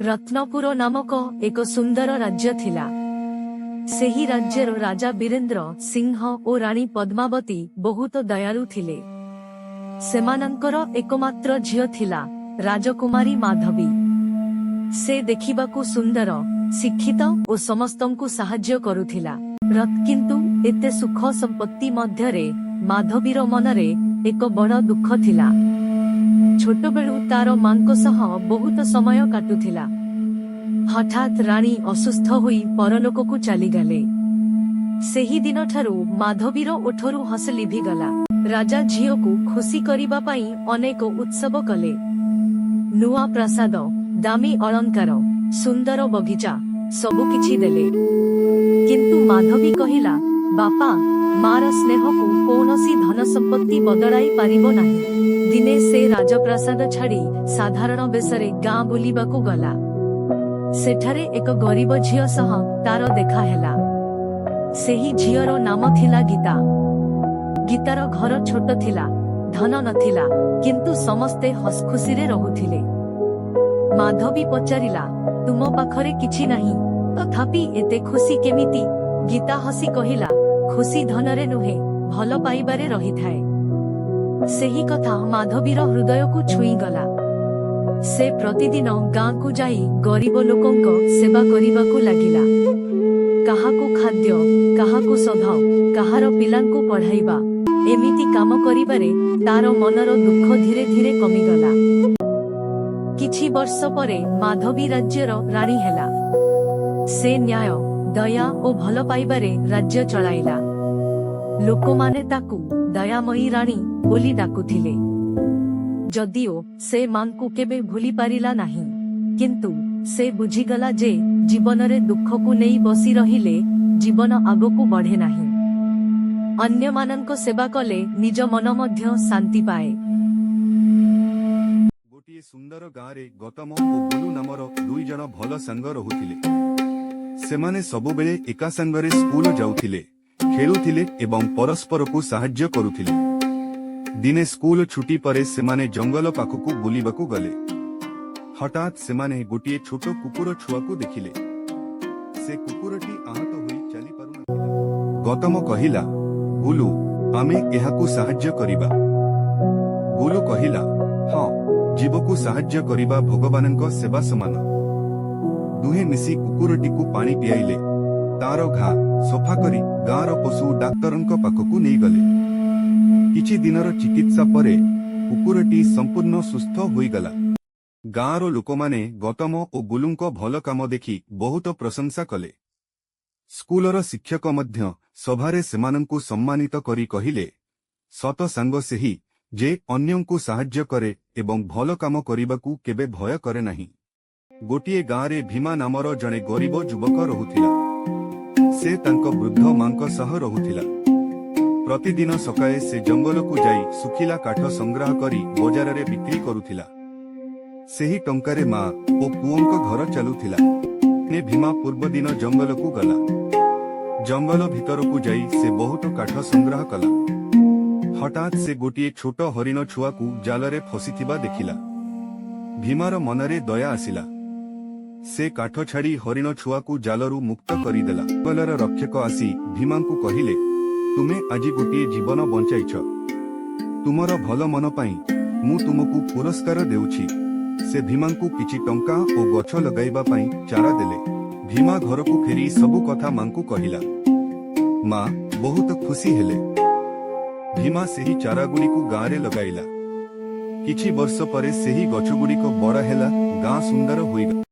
ରତ୍ନପୁର ନାମକ ଏକ ସୁନ୍ଦର ରାଜ୍ୟ ଥିଲା। ସେହି ରାଜ୍ୟର ରାଜା ବୀରେନ୍ଦ୍ର ସିଂହ ଓ ରାଣୀ ପଦ୍ମାବତୀ ବହୁତ ଦୟାଳୁ ଥିଲେ। ସେମାନଙ୍କର ଏକମାତ୍ର ଝିଅ ଥିଲା, ରାଜକୁମାରୀ ମାଧବୀ। ସେ ଦେଖିବାକୁ ସୁନ୍ଦର, ଶିକ୍ଷିତ ଓ ସମସ୍ତଙ୍କୁ ସାହାଯ୍ୟ କରୁଥିଲା। କିନ୍ତୁ ଏତେ ସୁଖ ସମ୍ପତ୍ତି ମଧ୍ୟରେ ମାଧବୀର ମନରେ ଏକ ବଡ଼ ଦୁଃଖ ଥିଲା। ଛୋଟବେଳୁ ତାର ମାଙ୍କ ସହ ବହୁତ ସମୟ କାଟୁଥିଲା। ହଠାତ୍ ରାଣୀ ଅସୁସ୍ଥ ହୋଇ ପରଲୋକକୁ ଚାଲିଗଲେ। ସେହି ଦିନଠାରୁ ମାଧବୀର ଓଠରୁ ହସ ଲିଭିଗଲା। ରାଜା ଝିଅକୁ ଖୁସି କରିବା ପାଇଁ ଅନେକ ଉତ୍ସବ କଲେ। ନୂଆ ପ୍ରାସାଦ, ଦାମୀ ଅଳଙ୍କାର, ସୁନ୍ଦର ବଗିଚା, ସବୁ କିଛି ଦେଲେ। କିନ୍ତୁ ମାଧବୀ କହିଲା, "ବାପା, ମାର ସ୍ନେହକୁ କୌଣସି ଧନ ସମ୍ପତ୍ତି ବଦଳାଇ ପାରିବ ନାହିଁ।" ଦିନେ ସେ ରାଜପ୍ରାସାଦ ଛାଡ଼ି ସାଧାରଣ ବେଶରେ ଗାଁ ବୁଲିବାକୁ ଗଲା। ସେଠାରେ ଏକ ଗରିବ ଝିଅ ସହ ତାର ଦେଖା ହେଲା। ସେହି ଝିଅର ନାମ ଥିଲା ଗୀତା। ଗୀତାର ଘର ଛୋଟ ଥିଲା, ଧନ ନଥିଲା, କିନ୍ତୁ ସମସ୍ତେ ହସଖୁସିରେ ରହୁଥିଲେ। ମାଧବୀ ପଚାରିଲା, "ତୁମ ପାଖରେ କିଛି ନାହିଁ, ତଥାପି ଏତେ ଖୁସି କେମିତି?" ଗୀତା ହସି କହିଲା, "ଖୁସି ଧନରେ ନୁହେଁ, ଭଲ ପାଇବାରେ ରହିଥାଏ।" ସେହି କଥା ମାଧବୀର ହୃଦୟକୁ ଛୁଇଁଗଲା। ସେ ପ୍ରତିଦିନ ଗାଁକୁ ଯାଇ ଗରିବ ଲୋକଙ୍କ ସେବା କରିବାକୁ ଲାଗିଲା। କାହାକୁ ଖାଦ୍ୟ, କାହାକୁ ଔଷଧ, କାହାର ପିଲାଙ୍କୁ ପଢ଼ାଇବା, ଏମିତି କାମ କରିବାରେ ତାର ମନର ଦୁଃଖ ଧୀରେ ଧୀରେ କମିଗଲା। କିଛି ବର୍ଷ ପରେ ମାଧବୀ ରାଜ୍ୟର ରାଣୀ ହେଲା। ସେ ନ୍ୟାୟ, ଦୟା ଓ ଭଲ ପାଇବାରେ ରାଜ୍ୟ ଚଳାଇଲା। ଲୋକମାନେ ତାକୁ ଦୟାମୟୀ ରାଣୀ ବୋଲି ଡାକୁଥିଲେ। ଯଦିଓ ସେ ମାଙ୍କୁ କେବେ ଭୁଲି ପାରିଲା ନାହିଁ, କିନ୍ତୁ ସେ ବୁଝିଗଲା ଯେ ଜୀବନରେ ଦୁଃଖକୁ ନେଇ ବସି ରହିଲେ ଜୀବନ ଆଗକୁ ବଢ଼େ ନାହିଁ। ଅନ୍ୟମାନଙ୍କ ସେବା କଲେ ନିଜ ମନ ମଧ୍ୟ ଶାନ୍ତି ପାଏ। ଗୋଟିଏ ସୁନ୍ଦର ଗାଁରେ ଗୌତମ ଓ ବୁଲୁ ନାମର ଦୁଇ ଜଣ ଭଲ ସାଙ୍ଗ ରହୁଥିଲେ। ସେମାନେ ସବୁବେଳେ ଏକା ସାଙ୍ଗରେ ସ୍କୁଲ ଯାଉଥିଲେ, ଖେଳୁଥିଲେ ଏବଂ ପରସ୍ପରକୁ ସାହାଯ୍ୟ କରୁଥିଲେ। ଦିନେ ସ୍କୁଲ ଛୁଟି ପରେ ସେମାନେ ଜଙ୍ଗଲ ପାଖକୁ ବୁଲିବାକୁ ଗଲେ। ହଠାତ୍ ସେମାନେ ଗୋଟିଏ ଛୋଟ କୁକୁର ଛୁଆକୁ ଦେଖିଲେ। ସେ କୁକୁରଟି ଆହତ ହୋଇ ଚାଲି ପାରୁନଥିଲା। ଗୌତମ କହିଲା, "ବୁଲୁ, ଆମେ ଏହାକୁ ସାହାଯ୍ୟ କରିବା।" ବୁଲୁ କହିଲା, "ହଁ, ଜୀବକୁ ସାହାଯ୍ୟ କରିବା ଭଗବାନଙ୍କ ସେବା ସମାନ।" ଦୁହେଁ ମିଶି କୁକୁରଟିକୁ ପାଣି ପିଆଇଲେ, ତାର ଘା ସଫା କରି ଗାଁର ପଶୁ ଡାକ୍ତରଙ୍କ ପାଖକୁ ନେଇଗଲେ। କିଛି ଦିନର ଚିକିତ୍ସା ପରେ କୁକୁରଟି ସମ୍ପୂର୍ଣ୍ଣ ସୁସ୍ଥ ହୋଇଗଲା। ଗାଁର ଲୋକମାନେ ଗୌତମ ଓ ବୁଲୁଙ୍କ ଭଲ କାମ ଦେଖି ବହୁତ ପ୍ରଶଂସା କଲେ। ସ୍କୁଲର ଶିକ୍ଷକ ମଧ୍ୟ ସଭାରେ ସେମାନଙ୍କୁ ସମ୍ମାନିତ କରି କହିଲେ, "ସତ ସାଙ୍ଗ ସେହି ଯେ ଅନ୍ୟଙ୍କୁ ସାହାଯ୍ୟ କରେ ଏବଂ ଭଲ କାମ କରିବାକୁ କେବେ ଭୟ କରେ ନାହିଁ।" ଗୋଟିଏ ଗାଁରେ ଭୀମା ନାମର ଜଣେ ଗରିବ ଯୁବକ ରହୁଥିଲା। ସେ ତାଙ୍କ ବୃଦ୍ଧ ମାଙ୍କ ସହ ରହୁଥିଲା। ପ୍ରତିଦିନ ସକାଳେ ସେ ଜଙ୍ଗଲକୁ ଯାଇ ଶୁଖିଲା କାଠ ସଂଗ୍ରହ କରି ବଜାରରେ ବିକ୍ରି କରୁଥିଲା। ସେହି ଟଙ୍କାରେ ମା ଓ ପୁଅଙ୍କ ଘର ଚାଲୁଥିଲା। ଦିନେ ଭୀମା ପୂର୍ବଦିନ ଜଙ୍ଗଲକୁ ଗଲା। ଜଙ୍ଗଲ ଭିତରକୁ ଯାଇ ସେ ବହୁତ କାଠ ସଂଗ୍ରହ କଲା। ହଠାତ୍ ସେ ଗୋଟିଏ ଛୋଟ ହରିଣ ଛୁଆକୁ ଜାଲରେ ଫସିଥିବା ଦେଖିଲା। ଭୀମାର ମନରେ ଦୟା ଆସିଲା। ସେ କାଠ ଛାଡ଼ି ହରିଣ ଛୁଆକୁ ଜାଲରୁ ମୁକ୍ତ କରିଦେଲା। ଜଙ୍ଗଲର ରକ୍ଷକ ଆସି ଭୀମାଙ୍କୁ କହିଲେ, "ତୁମେ ଆଜି ଗୋଟିଏ ଜୀବନ ବଞ୍ଚାଇଛ। ତୁମର ଭଲ ମନ ପାଇଁ ମୁଁ ତୁମକୁ ପୁରସ୍କାର ଦେଉଛି।" ସେ ଭୀମାଙ୍କୁ କିଛି ଟଙ୍କା ଓ ଗଛ ଲଗାଇବା ପାଇଁ ଚାରା ଦେଲେ। ଭୀମା ଘରକୁ ଫେରି ସବୁ କଥା ମାଙ୍କୁ କହିଲା। ମା ବହୁତ ଖୁସି ହେଲେ। ଭୀମା ସେହି ଚାରାଗୁଡ଼ିକୁ ଗାଁରେ ଲଗାଇଲା। କିଛି ବର୍ଷ ପରେ ସେହି ଗଛଗୁଡ଼ିକ ବଡ଼ ହେଲା, ଗାଁ ସୁନ୍ଦର ହୋଇଗଲା।